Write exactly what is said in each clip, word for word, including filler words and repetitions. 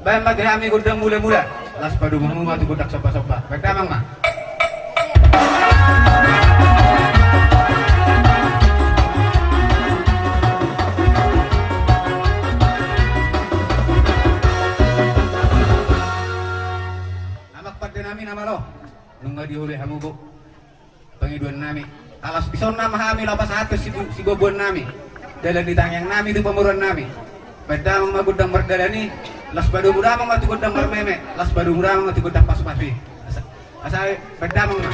Baen ma di hami gondang mula-mula. Laos padomu hamu ma tu gondang somba-somba. Baen damang ma. Amang pande nami na malo. Nunga dioloi hamu bo pangidoan nami. Alas dison nama hami lapas atas sibu-, sibobuan nami. Dalan di tangiang nami tu pamoruan nami. Baen damang ma gondang mardalan i. Laos padomu damang ma tu gondang marmeme. Laos padomu damang ma tu gondang pasu-pasu i. Asa, asa baen damang ma.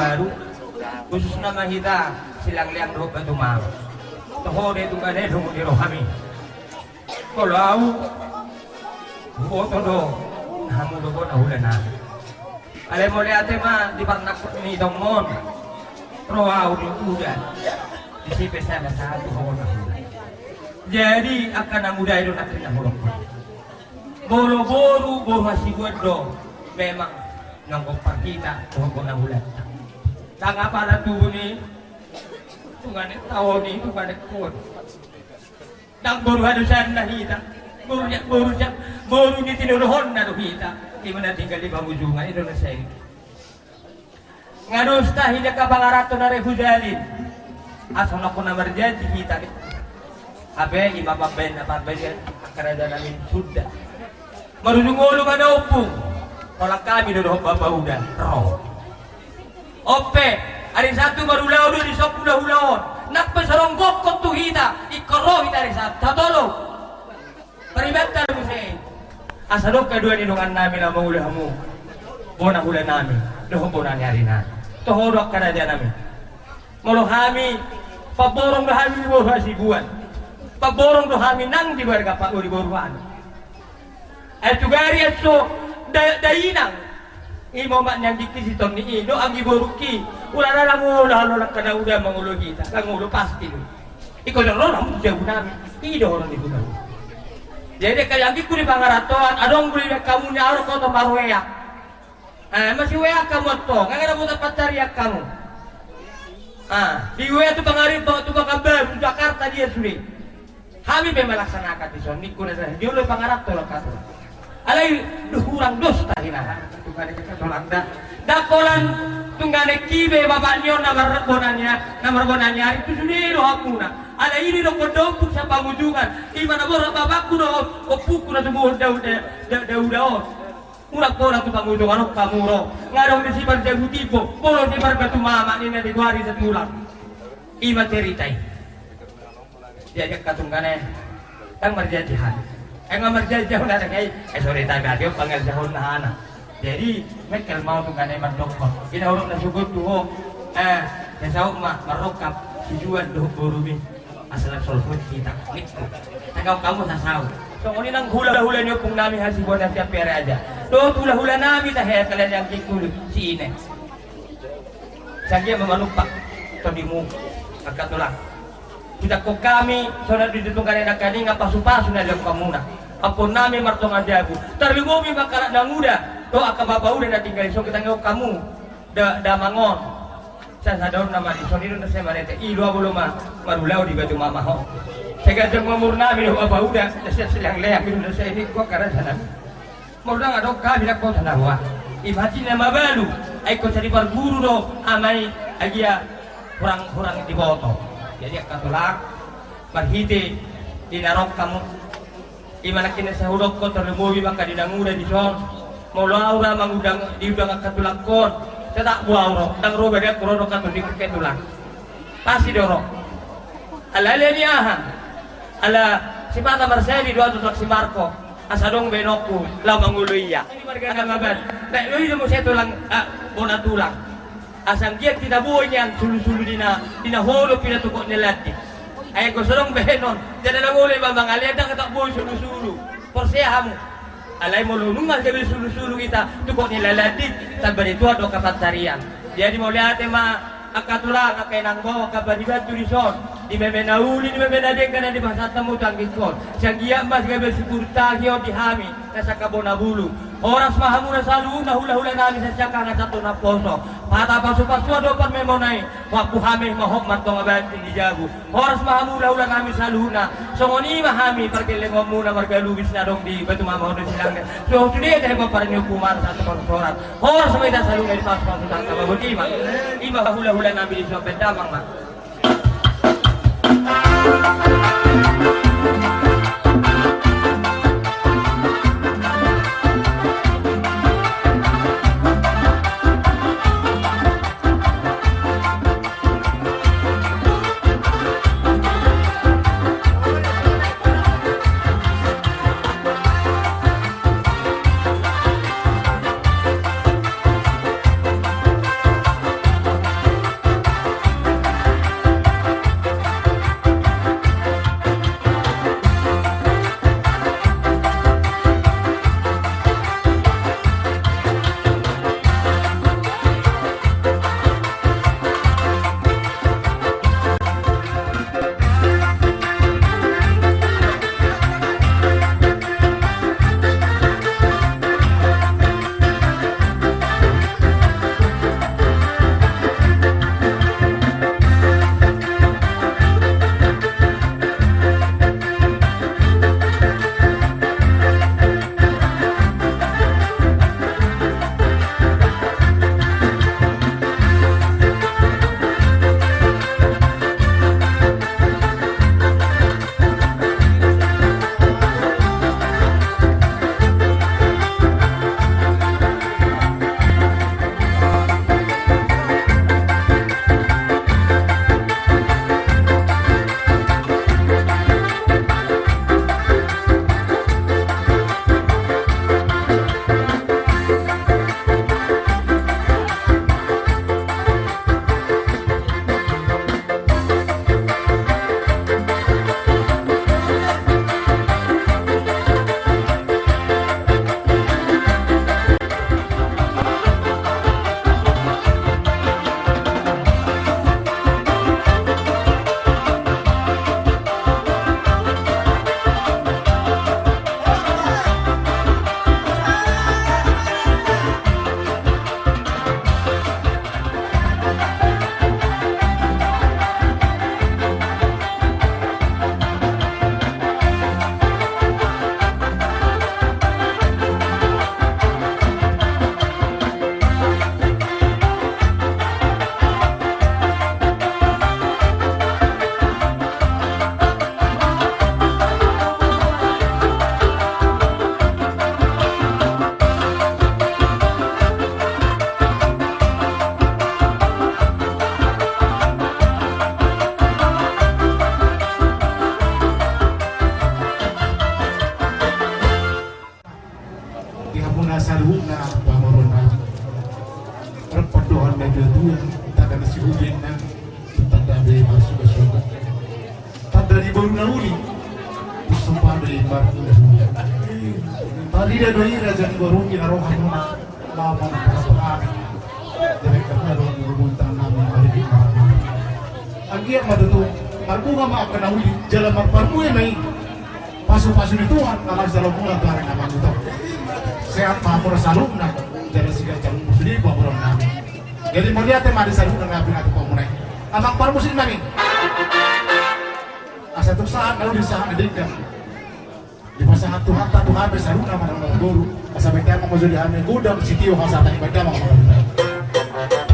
Baru, khususna ma hita Silangleang dohot Batumama. Toho do i tungkane songon i rohami. Molo au, huboto do hamu do bona hulanami. Alai mauliate ma di parnangkok ni tongon. Ro au di uda. Disi pe sama satu bona hula. Jadi angka na muda i do nangkin na hurang. Molo boru, boru Hasibuan do. Memang nangkok par hita, boru bona hulanta. Tangga pada tubuh ni. Tungane taon i, tungane kon. Ndang boru hadosaanna hita. Boru ni, boru ni, boru ni tinodohonna do hita. Ima na tinggal di pangujungan i do na sai. Nga dos tahi angka pangaranto na re hujalin. Asa nangkok na marjanji hita ni. Hape ima pambaen na pambaen angka raja nami Sunda. Marujung olo ma na ompung. Holan hami do dohot bapa uda. Ro. On pe, ari Sabtu marulaon do dison hulahula on. Nang pe so adong gokkon tu hita, ingkon ro hita ari Sabtu. Tatolo. Paribanta do muse. Asa adong haduan ni dongan nami na mangula hamu. Bona hula nami, dohot bona ni ari nami. Toho do angka raja nami. Molo hami, pamborong do hami di boru Hasibuan. Pamborong do hami nang di boru, di boru hami. Ai tu gari anso da, dainang. Ima omak ni anggingki si Tonni i, do anggi borungki. Ula na lamu ula ula na uda mangolo hita, lamu ula pasti do. Iko do ro lamu jabu nami. I do holan ni hula. Jadi angka anggingku di pangarantoan, adong buri hamu ni aro koto maruea. Ah, masih wea hamu antong, nga ada buta pancari hamu. Ah, di wea tu pangari, tu Pekanbaru, Jakarta dia sude. Hami pe melaksanakan dison, ningku na sadia, di olo pangaranto lakas. Alai, do hurang dos tahi na. Tungkane kita tolanda. Ndang holan tungkane kibe bapak ni on na marbona ni, na marbona ni ari tu sude do hamuna. Alai i do dokkon do ompung sian pangujungan. Ima na borat bapakku do ompungku na tubu da, da, da, da uda on. Murang bona tu pangujungan on hamu ro. Nga adong disi parjabu timbo, molo disi parbatu mama ninna di goari satulang. Ima cerita i. Jadi angka tungkane, ndang marjanji hami. Ai nga marjanji hami na ai, eh, sore tabe ate on pangerjahon na hana. Jadi mengkel ma au tungkane mandokkon. Ina uruk na sugut tu ho. Eh, sesaut ma marrongkap sijuan dohot borumi. Asa na solhot hita, ningku. Tangkap hamu sasau. Songon i nang hulahula ni ompung nami Hasibuan na sian Pere aja. Dohot hulahula nami tahe kalian yang kikulu si Ine. Sadia ma manumpak tondimu angka tulang. Hita ko hami songon di tungkane nangkaningan pasupasu na dilakukan muna. Ampon nami martonga jabu. Tarlumobi ma angka anak na muda. To angka bapa uda na tinggal i so kita ngeok hamu. Da, damang on. Sasada on nama dison i do na sai manete i do abolo ma marulaon di batu mama ho. Sai ganjang ma umur nami do bapa uda, na sai silang leang i do na sai ningku angka raja nami. Molo ndang adong hami na kota na roa. Ima hati na mabalu, ai ko sari parguru do ama i agia hurang hurang diboto. Jadi angka tulang marhite di na rongkap hamu. Ima nangkin na sai hudokkon tarlumobi ma angka di na muda dison. Molo au ra mangudang diudang angka tulangkon. Tetap bo au ro, ndang ro badanku ro do angka tulang. Pasti do ro. Ala ala ni aha. Ala sipata marsahali do au tu si Marko. Asa adong baenonku laho mangoloi ia. Marga na maban. Baen do i do muse tulang, ah, bona tulang. Asa anggiat hita boi nian sulusulu di na, di na holop i na tu kok ni landi. Ai anggo so adong baenon, jala na molo iba mangalean ndang hita boi sulusulu. Porsea hamu. Alai molo nunga gabe sulusulu hita tu kok ni landi, tamba ni Tuhan do angka pansarian. Jadi mauliate ma angka tulang, angka inang bao, angka paribantu dison. Di meme na uli, di meme na denggan na dipasahat hamu tu anggingkon. Sai anggiat ma gabe sipurtahi on di hami. Na sangkap bona bulu. Horas ma hamu na saluhutna hulahula nami sangkap na sahat tu na poso. Pata pasupasuan do parmemona i. Waktu hami ma hot martonga banting di jabu. Horas ma hamu hulahula nami saluhutna. Songon i ma hami pargellengonmuna marga Lubis na adong di batu mama on do silang. So sude tahe ma parniupu mara satu parsoran. Horas ma hita saluhutna di pasupasu tangka baboti ma. I ma hulahula nami di suap pendamang ma. Boru na uli, tu somba do i marhula-hula. Tarida do i raja ni boru i na roha muna, laho manang parhata hami. Jadi karena do di boru tangan nami, mari kita marhata. Anggiat ma tutu, marbunga ma angka na uli, jala marparbue ma i. Pasu-pasu ni Tuhan, na laho jalo muna tu ari na mangutang. Sehat ma muna saluhutna, jala sigajar musu di boru nami. Jadi mauliate ma di saluhutna na pinatupa muna i. Amang parmusik nami. Asa tung sahat na uli sahat na denggan. Dipasahat Tuhanta tu hami saluhutna manang na boru. Asa baen damang ma jo di hami godang sitio hasahatan i, baen damang ma jo.